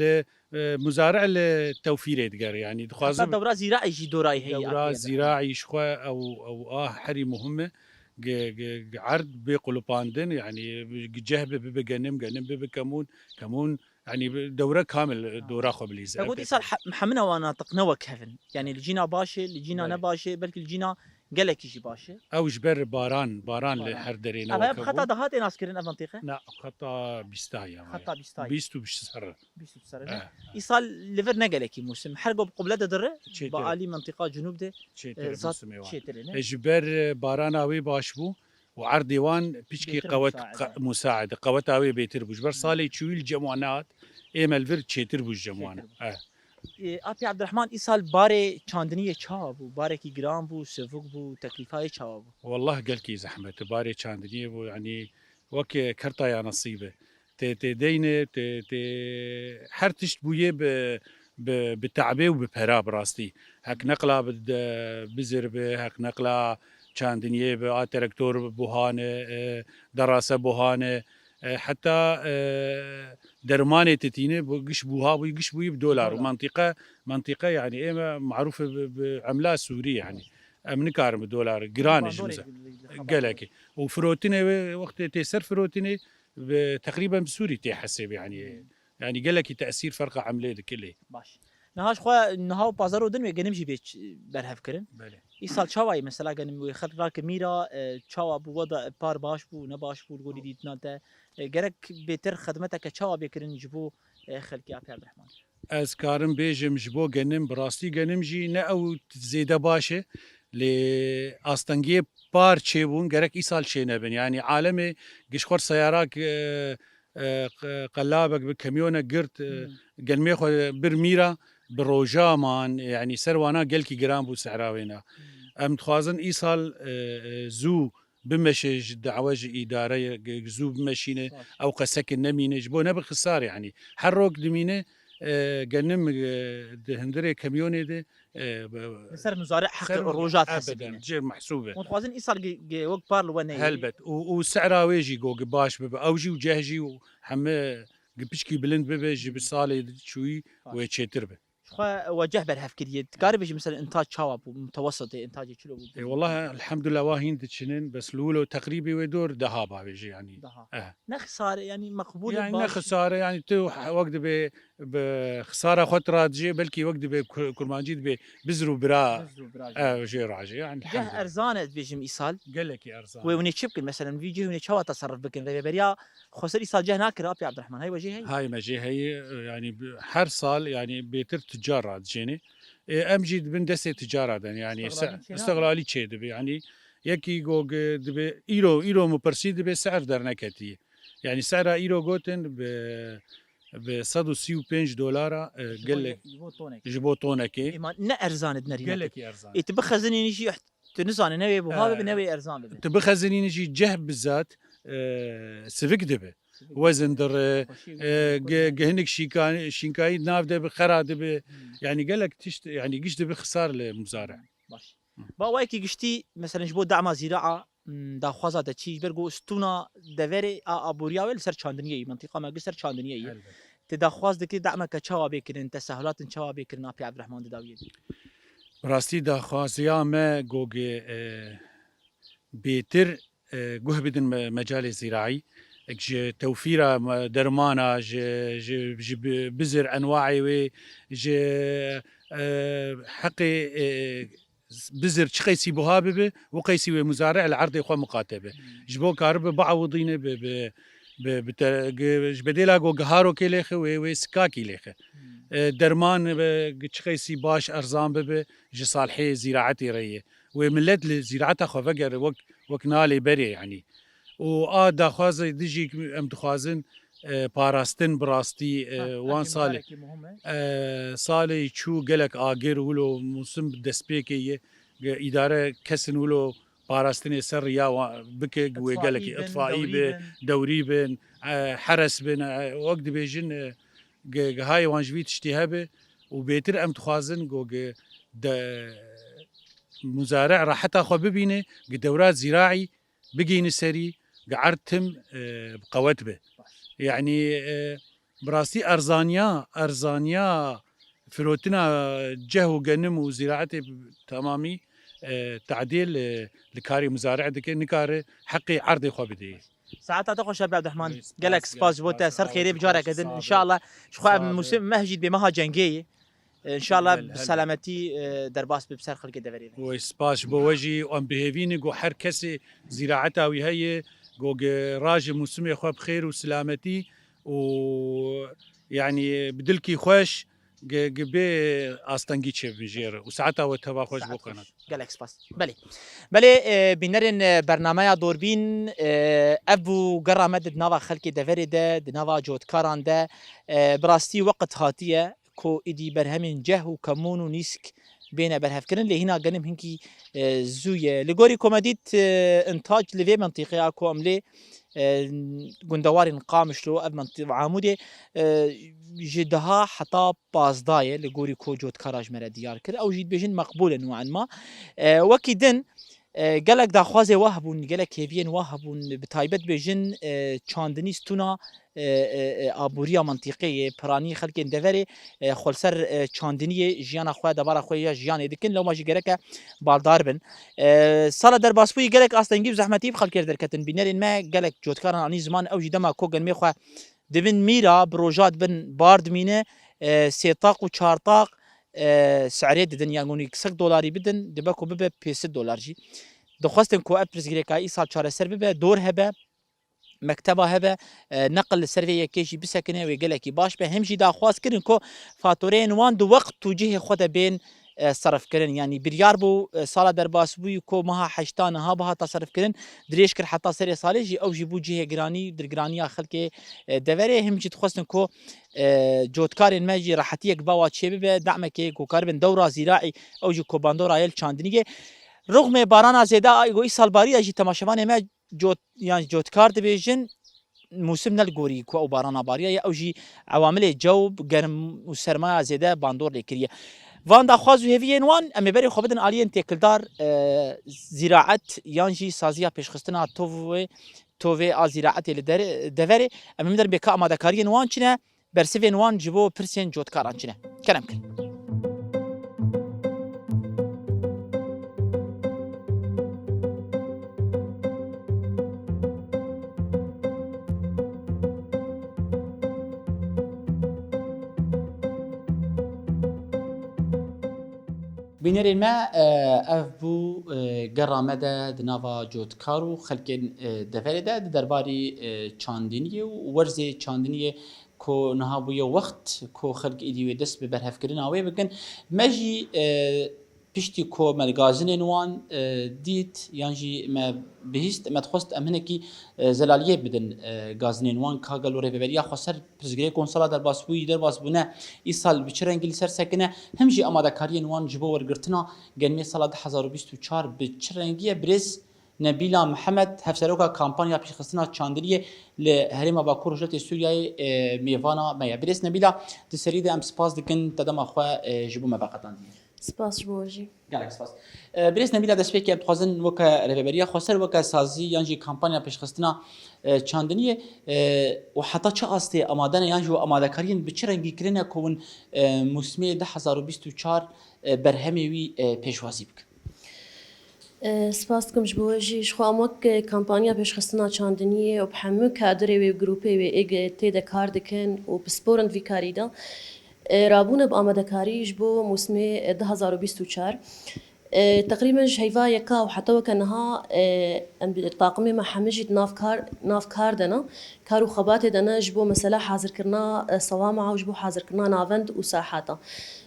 li, e, muzari'e li tewfîrê diger. Yanî dixwazim. Heta dewra zîraî jî dorayî heye. Dewra zîraî ji xwe ew, ew a herî muhim e. G-, g-, g-, erd bê qulipandin, yanî g-, ceh be bibe genim, genim bibe kemûn, kemûn, yanî bi dewre kamil, ha, dora xwe bilîze. Te got îsal he-, hemina wan natiq ne wek hev in. Yanî li cîna baş e, li cîna ne baş e, belkî li cîna gelekî jî baş e. Ew ji ber baran, baran li her derê ne wek hebû. Ev bi xeta dahatê nas kirin ev mintîqe? Na, xeta bîsta ye. Xeta bîsta ye. Bîst û bîst ser. Bîst û bîst ser ne. Eh, eh. Îsal li vir ne gelekî mûsim. Her go bi quble de dire, çêtir e. Bi alî mintîqa cunûb de, çêtir e, e, zat mûsimê wan. Çêtir e, ne? E, ji ber, e, barana wê baş bû û erdê wan piçkî qewet, musaid e. Qeweta wê bêtir bû. Ji ber salê çûyî li cem wan nehat, ê me li vir çêtir bû ji cem wan. Çêtir bû. Eh. Ê, Apê Abdurrahman, îsal barê çandiniyê çawa bû? Barekî giran bû, sivik bû, teklîfa wê çawa bû? Wallah gelkî zehmet. Barê çandiniyê bû, yanî wek kerta ya nesîbe. Tê, tê deyne, tê, tê her tişt bûye bi, bi, bi te'bê û bi pera bi rastî. Hek neqla bi de, bizir bi, hek neqla çandiniyê bi, a terektor buhane, e, derase buhane, e, heta, e, dermanê titîne bu giş buha bû, giş bûyî bi dolar. Dolar. Mentiqe, mentiqe yanî ê me marûf e bi, bi emla sûrî yanî. Em nikarin bi dolar, giran e ji min. Gelekî. Û firotinê wê wextê tê ser firotinê bi teqrîben bi sûrî tê hesêb yanî. Hmm. Yanî gelekî tesîr ferqa emlê dike lê. Baş. Niha ji xwe niha û pazaro din wê genim jî bê ç-, berhev kirin. Belê. Îsal çawa ye mesela genim wê xelk rake mîra, e, çawa bû, weda par baş bû, ne baş bû, li gorî dîtina te? E, gerek bêtir xidmeteke çawa bê kirin ji bo, e, xelkê Apê Abdurrahman? Ez karim bêjim ji bo genim, bi rastî genim jî ne ew zêde baş e. Lê astengiyê par çêbûn, gerek îsal çênebin. Yanî alemê gişxwar seyarak, e, e, qe-, qelabek bi kamyonek girt, e, hmm, gelmê xwe bir mîra, bi roja man, yanî ser wana gelkî giran bû sehra wêna. Hmm. Em dixwazin îsal, e, e, zû bimeşe ji dawe ji îdareyê, g-, zû bimeşîne, baş, ew qesekin nemîne, ji bo ne bi xisar yanî. Her rok dimîne, e, genim, e, di hundirê kamyonê de, e, be-, li ser muzare heqê roja dihesibîne. Ebeden, cê mehsûb e. Hûn dixwazin îsal gi-, gi-, wek par li we neyê. Helbet. Û, û sehra wê jî go gi baş bibe. Ew jî û ceh jî û heme gi piçkî bilind bibe, ji bi salê çûyî, baş, wê çêtir be. Xwe weceh berhev kiriye. Dikarî bêjî mesela întac çawa bû, mutewesitê întac çilo bû? E, wallahi elhamdulillah wa hîn diçinin, bes li wilo teqrîbî wê dor deha bavêjî yanî. Daha. Eh. Ne xisare, yanî meqbûl e, yanî ne baş. Xisare, yanî tu wek dibe bi xisara xwe tu radijê, belkî wek dibe ku-, kurmancî dibe bizr û bira. Bizr û bira jî. Eh, jê rajê, yanî. Ceh elhamdulillah. Erzan e dibêjim îsal. Gelekî erzan. Wê hûn ê çi bikin? Mesela vî cihê hûn ê çawa teseriv bikin? Rêveberiya Xweseriya sal ceh nakir, apê Abdurrahman, hey, we jê heye? Hay, me jê heye, yanî bi-, her sal, yanî bêtir tucar radijêne. E, em jî dibin destê tucara de, yanî se-, îstiqlalî çêdibe, yanî yekî go ge dibe, îro, îro min pirsî dibe, ser derneketiye. Yanî sera îro gotin bi, bi sed û sî û pênc dolara, e, gelek ji bo tonekê. Ji bo tonekê. Ê, ma ne erzan e di nerî. Gelekî erzan. Ê, tu bixezinînî jî, tu nizane ne wê buha bibe, ne wê erzan bibe. Tu bixezinînî jî ceh bizat, e, sivik dibe. Sivik. Wezin dire, xweşî e, ge-, ge-, hinik şîka-, şînkayî nav de bi xera dibe. Hmm. Yanî gelek tişt, yanî giş dibe xisar li muzare. Baş. Hı. Ba wekî giştî, mesela ji bo dema zîraa, hmm, daxwaza te çi? Ji ber ku stûna deverê a aboriya wê li ser çandiniyê yî, mintîqa me gi ser çandiniyê yî. Elbet. Te daxwaz dikir demeke çawa bê kirin, tesehilatin çawa bê kirin, apê Abdurrahman di dawiyê de? Bi rastî daxwaziya me gogê, e, bêtir, e, guh bidin me-, mecalê zîraî. Ek ji tewfîra me-, dermana, ji, ji, ji bi-, bizir enwaê wê, ji, e, heqê, e, bizir çi qeysî buha bibe, û qeysî wê muzare li erdê xwe miqate be. Hmm. Ji bo karibe biewidîne bi, bi, bi, bi te-, gi-, ji bedêla go giharokê lêxe wê, wê sikakî lêxe. Hmm. E, derman be, gi-, çi qeysî baş erzan bibe, ji salhê zîraetê re ye. Wê millet li zîraeta xwe vegere wek, wek nalê berê, yanî. Û a daxwazê dijî em dixwazin, e, parastin bi rastî, e, ha, wan salê, e, salê çû gelek agir wilo mûsim destpêkê ye, ge-, îdare kesin wilo parastinê ser riya wa-, bike, wê gelekî itfaî bin, dewrî bin, e, heres bin, e, wek dibêjin, e, ge-, gihayê wan ji vî tiştî hebe û bêtir em dixwazin go ge de muzare reheta xwe bibîne, ge dewra zîraî bigihîne serî, ge erd tim, e, bi qewet be. Yanî, e, bi rastî erzaniya, erzaniya firotina ceh û genim û zîraetê bi temamî, e, tadîl, e, li karê muzare dike, nikare heqê erdê xwe bidê. Saeta te xweş, Abdurrahman. Gelek spas ji bo te. Ser xêrê bi careke din. Înşallah. Ji xwe ev mûsim meh jî dibê meha cengê ye. Înşallah bi selametî, e, derbas bi ser xelkê deverê ve. Wê spas ji bo we jî. Em bi hêvî ne ku her kesê zîraeta wî heye, ku ge raje mûsimê xwe bi xêr û silametî û, yanî, bi dilkî xweş, ge, ge bê astengî çêbin jê re û saeta we teva xweş bo qenat. Gelek spas. Belê. Belê, e, bînerên, e, bernameya Dorbîn, e, ev bû gera me di nava xelkê deverê de, di nava cotkaran de, e, bi rastî weqt hatiye ku êdî berhemên ceh û kemûn û nîsk bêne berhevkirin, lê hîna genim hinkî, e, zû ye. Li gorî ku me dît, e, întac li vê mintîqeya ku em lê, e, gundewarên Qamişlo, ev mintî-, Amûdê, e, ji deha heta pazdeh ye, li gorî ku cotkara ji me re diyar kir. Ew jî dibêjin meqbûl in û enma. E, wekî din, e, gelek daxwazê wa hebûn, gelek hêviyên wa hebûn, bi taybet bêjin, e, çandinî stûna, e, e, e, aboriya mintîqeyê, piranî xelkên deverê, e, xwe li ser, e, çandiniyê jiyana xwe, debara xwe ya jiyanê dikin, lewma jî gereke baldar bin. E, sala derbasbûyî gelek astengî û zehmetî bi xelkê re derketin. Bînerên me gelek cotkaran anî ziman, ew jî dema ku genimê xwe dibin mîra, bi roja dibin bar dimîne, e, sê taq û çar taq, e, serê didin, yan gonî sed dolarî bidin, dibe ku bibe pênc sed dolar jî. Dixwestin ku ev pirsgirêka îsal çareser bibe, dor hebe, mekteba hebe, e, neqil li ser vê yekê jî bisekine, wê gelekî baş be. Him jî daxwaz kirin ku fatureyên wan di wext û cihê xwe de bên, e, serifkirin. Yanî biryar bû, e, sala derbasbûyî ku meha heşta niha bihata serifkirin, dirêj kir heta serê salê jî, ew jî bû cihê giranî, dilgiraniya xelkê, e, deverê. Him jî dixwestin ku, e, cotkarên me jî rehetiyek bawa çêbibe, demekê ku karibin dewra zîraî, ew jî ku bandora ye li çandiniyê. Rixmê barana zêde a ku îsal bariye jî temaşevanê me cot-, yan cotkar dibêjin, mûsim ne li gorî ku ew barana bariya ye, ew jî ewamilê cew, germ û sermaya zêde bandor lê kiriye. Van daxwaz û hêviyên wan, em ê berê xwe bidin aliyên têkildar, e, zîraet yan jî saziya pêşxistina tovê, tovê a zîraetê li der-, deverê. Em ê biderin bê ka amadekariyên wan çi ne, bersivên wan ji bo pirsên cotkaran çi ne. Kerem kin. Bînerên me, e, ev bû, e, gera me de di nava cotkar û xelkên, e, deverê de di derbarî, e, çandiniyê û werzê çandiniyê ku niha bûye wext ku xelk êdî wê dest bi berhevkirina wê bikin. Me jî, e, piştî ku me gazinên wan, e, dît yan jî me bihîst, me dixwest em hinekî, e, zelaliyê bidin, e, gazinên wan ka gelo rêveberiya xweser pirsgirêk û sala derbasbûyî derbas bûne, îsal bi çi rengî li ser sekine, him jî amadekariyên wan ji bo wergirtina genimê sala du hezar û bîst û çar bi çi rengî ye? Birêz Nebîla Mihemed, hevseroka kampanya pêşxistina çandiniyê li Herêma Bakur Rojhilatê Sûriyeyê, e, mêvana me ye. Birêz Nebîla, di serî de em spas dikin te dema xwe, e, ji bo me veqetandiye. Spas ji bo we jî. Gelek spas. E, Birêz Nebîla, destpêkê em dixwazin weke Rêveberiya Xweser, weke sazî yan jî kampanya pêşxistina, e, çandiniyê, e, û heta çi astê amade ne yan jî amadekariyên bi çi rengî kirine ku hûn, e, mûsimê du hezar û bîst û çar, e, berhemê wî, e, pêşwazî bikin? E, spas dikim ji bo we jî. Ji xwe em wek, e, kampanya pêşxistina çandiniyê û bi hemû kadrê wê û grûpê wê ê tê de kar dikin û pisporin di vî karî de. E, rabûne bi amadekarî ji bo mûsimê, e, du hezar û bîst û çar. E, teqrîben ji heyva yeka û heta weke niha, e, em bi taqimê me hemî jî di nav kar, nav kar de ne, kar û xebatê de ne ji bo mesela hazirkirina, e, sewama û ji bo hazirkirina navend û sahata.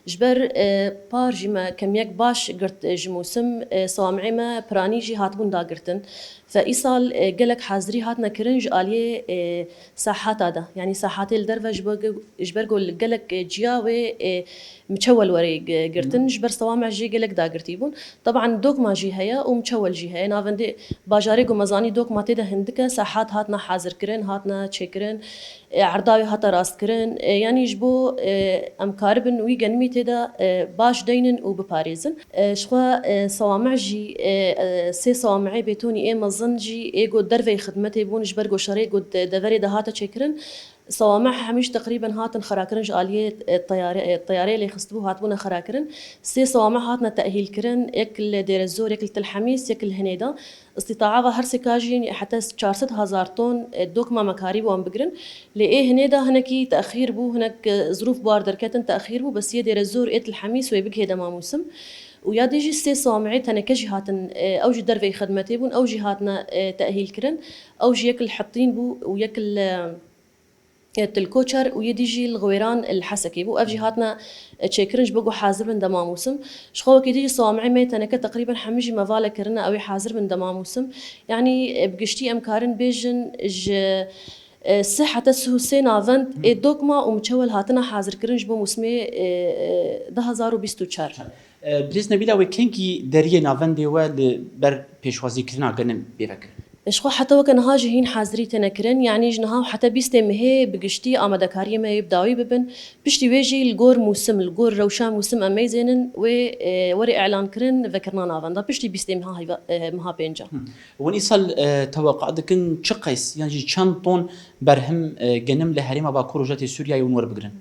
Ji ber, e, par jî me kemiyek baş girt, e, ji mûsim, e, sewameyê me piranî jî hatibûn dagirtin. Fe îsal, e, gelek hazirî hatine kirin ji aliyê, e, sahata de. Yanî sahatê li derve ji bo, ji ber ku li gelek, e, ciya wê, e, miçewel were g-, girtin, ji ber sewame jî gelek dagirtî bûn. Teban dokma jî heye û miçewel jî heye. Navendê bajarê ku me zanî dokma tê de hindik e, sahat hatine hazirkirin, hatine çêkirin, e, erda wê hate rastkirin. E, yanî ji bo, e, em karibin wî genimî tê de, e, baş deynin û biparêzin. E, ji xwe, e, sewame jî, e, e, sê sewameyê bêtonî ê mezin jî ê ku derveyî xidmetê bûn, ji ber ku şerê ku de-, deverê de hate çêkirin. Sewame hemî jî teqrîben hatin xerakirin ji aliyê, e, teyare-, e, teyareyê lê xistibû hatibûne xerakirin. Sê sewame hatine tehîlkirin, yek li Dêrezor, yek li Til Hemîs, yek li Hinêda. Îstîtaa va her sê ka jî heta çar sed hezar ton, e, dokma me karî wan bigirin. Lê ê Hinêda hinekî texîr bû, hinek, e, zirûf bi war derketin texîr bû, bes yê Dêrezor, ê Til Hemîs wê bigihê dema mûsim. Û ya dî jî sê sewameyê teneke jî hatin, e, ew jî derveyî xidmetê bûn, ew jî hatine, e, tehîlkirin. Ew jî yek li Hetîn bû û yek li, e, Til Koçer û yê dî jî li Xwêran li Hesekê bû. Ev jî hatine, e, çêkirin ji bo ku hazir bin dema mûsim. Ji xwe wekî dî jî sewameyê me teneke teqrîben hemî jî mevale kirine, ew ê hazir bin dema mûsim. Yanî, e, bi giştî em karin bêjin ji, e, sih heta sih û sê navend ê dokma û miçewel hatine hazirkirin ji bo mûsimê, e, e, du hezar û bîst û çar. E, Birêz Nebîla, wê kengî deriyê navendê we li ber pêşwazîkirina genim bê vekirin? Ji xwe heta weke niha jî hîn hazirî têne kirin, yanî ji niha û heta bîstê mehê bi giştî amadekariyê me yê bi dawî bibin. Piştî wê jî li gor mûsim, li gor rewşa mûsim em meyzênin wê, e, were îlankirin vekirina navenda. Piştî bîstê meha heyva-, e, meha pênca. Hûn îsal, e, teweqa dikin çi qeys yan jî çend ton berhim, e, genim li herêma Bakur Rojhilatê Sûriyeyê hûn werbigirin?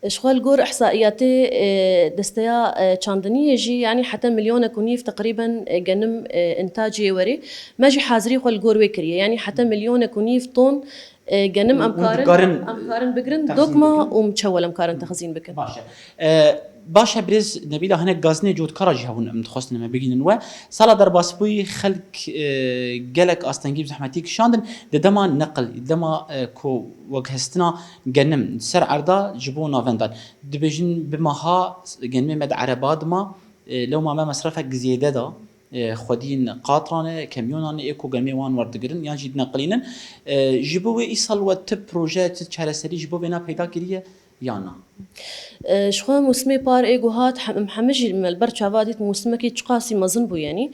Ji xwe li gor ihsaiyatê, e, desteya, e, çandiniyê jî, yanî heta milyonek û nîv teqrîben, e, genim, e, intacê were. Me jî hazirî xwe li gor wê kiriye. Yanî heta milyonek û nîv ton, e, genim Hûn, em hûn karin, dikarin em karin bigirin texzîn dokma bikin? Û miçewel em karin texzîn bikin. Baş e. E, baş e, Birêz Nebîla, hinek gazinê cotkara jî hebûn em dixwestin me bigihînin we. Sala derbasbûyî xelk, e, gelek astengî bi zehmetî kişandin. Di dema neqil, di dema, e, ku wekhestina genim ser erda ji bo navendan. Dibêjin bi meha genimê me di ereba dima, e, lewma me mesrefek zêde da, e, xwediyên qatrane, kemyonane ê ku genimê wan werdigirin yan jî dineqilînin. E, ji bo wê îsal we ti proje, ti çareserî ji bo vêna peyda kiriye yan na? E, ji xwe mûsimê par ê ku hat hem-, em hemî jî me li ber çava dît mûsimekî çiqasî mezin bû, yanî.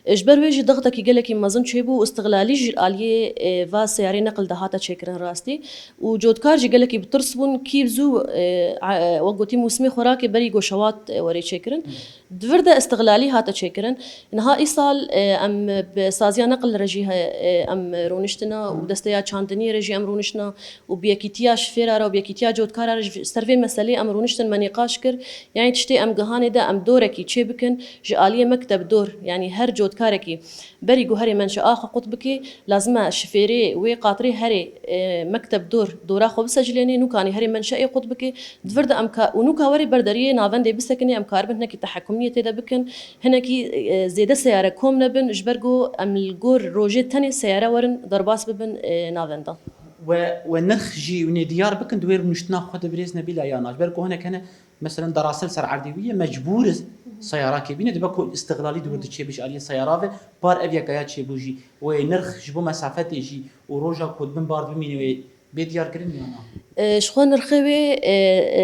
E, ji ber wê jî dextekî gelekî mezin çêbû û îstixlalî jî aliyê, e, va seyarê neqil de hate çêkirin rastî. Û cotkar jî gelekî bi tirs bûn, kî bi zû, e, a-, e, wek gotî mûsimê xorakê berî goşewat, e, were çêkirin. Di vir de îstixlalî hate çêkirin. Niha îsal, e, em bi saziya neqil re jî he-, e, em rûniştine û desteya çandiniyê re jî em rûniştine û bi yekîtiya şifêra re û bi yekîtiya cotkara re jî Ser vê meselê em rûniştin me nîqaş kir, yanî tiştê em gihanê de em dorekî çê bikin ji aliyê mekteb dor, yanî her cotkarekî berî ku herê menşea xwe qut bike, lazim e şifêrê wê qatirê herê, e, mekteb dor, dora xwe bisecilênê, nûkanî herê menşeê qut bike, di vir de em ka, û nûka werê berderiyê navendê bisekinê, em karibin hinekî tehekumiyê tê de bikin, hinekî, e, zêde seyare kom nebin, ji ber ku em li gor rojê tenê seyare werin derbas bibin, e, navenda. We, we nirx jî winê diyar bikin, di wê rûniştina xwe de birêz Nebîla ya na. Ji ber ku hinek hene, meselen, derasel ser erdê wî ye, mecbûr e seyarakê bîne, dibe ku îstixlalî di wir diçê bi ji aliyê seyara ve, par ev yekaya çêbû jî. Wê nirx ji bo mesafetê jî û roja ku di bin bar bimîne wê bê diyar kirin ya na? E, ji xwe nirxê wê, e,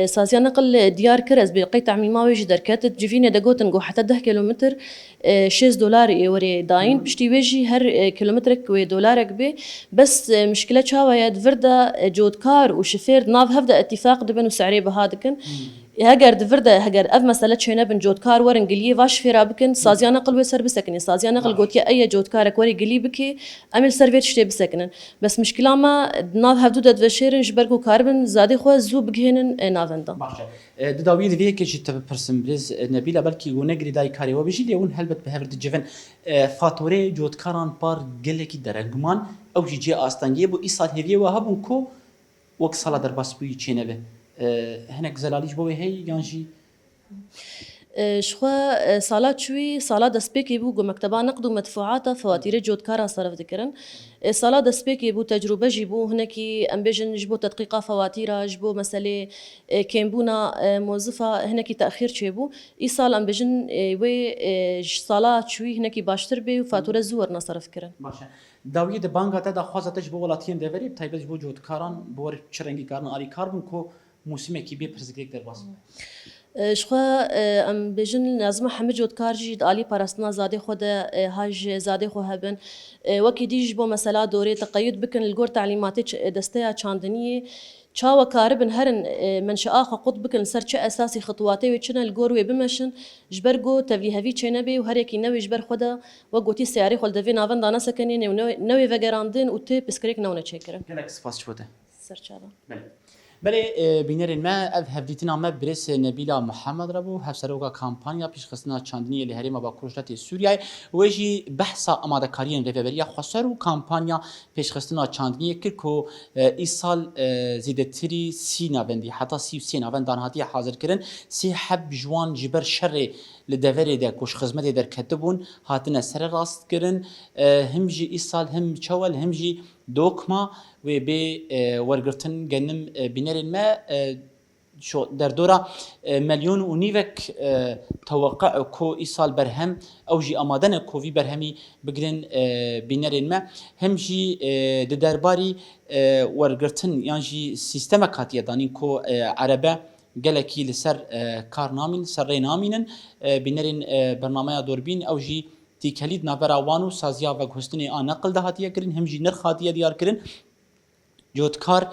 e, saziya neqil diyar kir, ez bi qey temîma wê jî derket. Civînê de gotin ku heta deh kilometr, e, şêst dolar ê werê dayîn. Piştî wê jî her, e, kilometrek wê dolarek bê. Bes, e, mişkile çawa ye? Di vir de, e, cotkar û şifêr di nav hev de îtîfaq dibin û se'rê biha dikin. Heger di vir de, heger ev mesele çênebin, cotkar werin giliyê va şifêra bikin, saziya neqil wê ser bisekinê. Saziya neqil gotiye, ey ye cotkarek werê gilî bikê, em ê li ser vê tiştê bisekinin. Bes mişkila me di nav hevdû de diveşêrin, ji ber ku karibin zadê xwe zû bigihênin, e, navenda. Baş e. E, di dawiyê de vê yekê jî te bipirsim, birêz, e, Nebîla, belkî ku ne girêdayî karê we be jî, lê hûn helbet bi hev re dicivin. E, fatoreyê cotkaran par gelekî dereng man, ew jî cihê astengiyê bû. Îsal hêviyê we hebûn ku wek sala derbasbûyî çênebe. E, hinek zelalî ji bo wê heye yan jî? E, ji xwe, e, sala çûyî, sala destpêkê bû ku mekteba neqd û medfuata fewatîrê cotkaran serf dikirin. E, sala destpêkê bû, tecrûbe jî bû, hinekî em bêjin ji bo tedqîqa fewatîra, ji bo meselê, e, kêmbûna, e, mozifa hinekî texîr çêbû. Îsal em bêjin, e, wê, e, ji sala çûyî hinekî baştir bê û fatûre zû werine serf kirin. Baş e. Dawiyê de banga te daxwaza te ji bo welatiyên deverê, bi taybet ji bo cotkaran, bi wer çi rengî karin alîkar bin ku mûsimekî bê pirsgirêk derbas bibe? E, ji xwe, e, em bêjin lazim e hemî cotkar jî di alî parastina zadê xwe de, e, ha ji zadê xwe hebin. E, wekî dî ji bo mesela dorê teqeyûd bikin li gor telîmatê ç-, desteya çandiniyê. Çawa karibin herin, e, menşea xwe qut bikin, li ser çi esasî xitwatê wê çi ne, li gor wê bimeşin, ji ber ku tevlîhevî çênebê û herekî newê ji ber xwe de, wek gotî, seyarê xwe li devê navenda nesekenînê û newê, newê vegerandin û tê pirsgirêk newne çêkirin. Gelek spas ji bo te. Ser çava. Belê. Belê, e, bînerên me, ev hevdîtina me birêz Nebîla Mihemed re bû, hevseroka kampanya pêşxistina çandiniyê li herêma Bakur Rojhilatê Sûriyeyê. Wê jî behsa amadekariyên Rêveberiya Xweser û kampanya pêşxistina çandiniyê kir ku, e, îsal, e, zêdetirî sî navendî, heta sî û sê navend dan hatiye hazirkirin. Sê heb ji wan ji ber şerê li deverê de ku ji xizmetê derketibûn, hatine sererastkirin. E, him jî îsal, him çewel, him jî dokma wê bê, e, wergirtin. Genim, e, bînerên me, e, şo-, derdora, e, melyon û nîvek, e, teweqe ku îsal berhem, ew jî amade ne ku vî berhemî bigirin, e, bînerên me. Him jî, e, di derbarî, e, wergirtin yan jî sîstemek hatiye danîn ku, e, erebe gelekî li ser, e, kar namîn, ser rê namînin. E, bînerên, e, bernameya Dorbîn, ew jî tîkelî di navbera wan û saziya veguhestinê a neqil de hatiye kirin, him jî nirx hatiye diyar kirin. Cotkar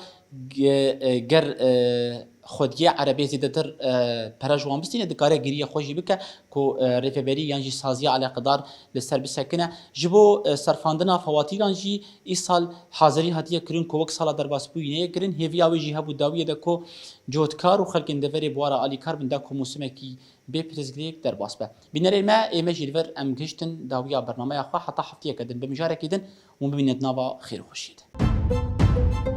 ge-, e, ger, e, xwediyê erebê zêdetir, e, pere ji wan bistîne, dikare giriya xwe jî bike ku, e, rêveberî yan jî saziya eleqedar li ser bisekine. Ji bo, e, serfandina fewatîran jî îsal hazirî hatiye kirin ku wek sala derbasbûyî neyê kirin. Hêviya wê jî hebû dawiyê de ku cotkar û xelkên deverê bi wara alîkar bin da ku mûsimekî bê pirsgirêk derbas be. Bînerên me, ê me jî li vir em gihiştin dawiya bernameya xwe, heta heftiyeke din bi mijarekî din hûn bimînin di nava xêr û xweşiyê de.